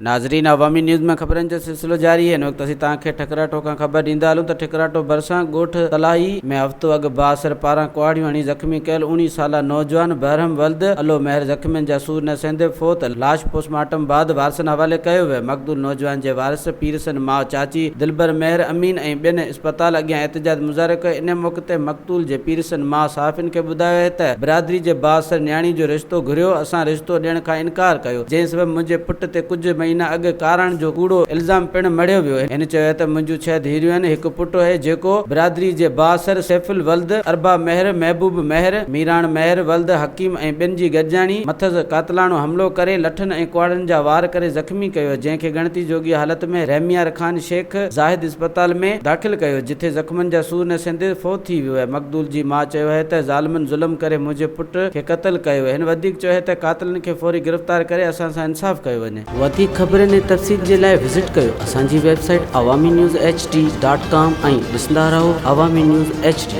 ناظرين عوامي نيوز ۾ خبرن جو سلسلو جاري هن وقت اسين توهان کي ٺڪراٺو کان خبر ڏيندا هلون ته ٺڪراٺو ڀرسان ڳوٺ تلاهي ۾ هفتو اڳ بااثر پاران ڪهاڙيون هڻي زخمي ڪيل اوڻيهه سالا نوجوان بهرم ولد الو مهر زخمين جا سور نه سهندي فوت لاش پوسٽ مارٽم بعد وارثن حوالي ڪيو ويو مقتول نوجوان جي وارث پيرسن ماء چاچي دلبر مهر امين ۽ ٻين اسپتال اڳيان احتجاج مظاهرو ڪيو ان موقعي تي مقتول جي پيرسن ماء صحافين کي ٻڌايو آهي ته برادري جي بااثر نياڻي جو رشتو گهريو اسان رشتو ڏيڻ کان انڪار ڪيو جنهن سبب منهنجي پٽ تي ڪجهه مهينا اڳ ڪاراڻ جو ڪوڙو الزام پڻ مڙهيو ويو. هن چيو ته منهنجون ڇهه ڌيئريون آهن، هڪ پٽ اهي جيڪو برادري جي بااثر سيف الولد اربع مهر، محبوب مهر، ميراڻ مهر ولد حڪيم ۽ ٻين جي گڏجاڻي مٿس قاتلاڻو حملو ڪري لٺن ۽ ڪهاڙين جا وار ڪري زخمي ڪيو جنهن کي ڳڻتي جوڳي حالت ۾ رحميار خان شيخ زاهد اسپتال ۾ داخل ڪيو جٿي زخمن جا سور نه سهندي فوت ٿي ويو آهي مقتول جي ماء چيو آهي ته ظالمن ظلم ڪري منهنجي پٽ کي قتل ڪيو هن وڌيڪ چيو آهي ته قاتلن کي فوري گرفتار ڪري اسان سان انصاف ڪيو وڃي. وڌيڪ خبرن ۽ تفصيل جي لاء وزٽ ڪيو اسان جي website Awami news H D dot com ۽ ڏسندا رهو عوامي نيوز ايڇ ڊي.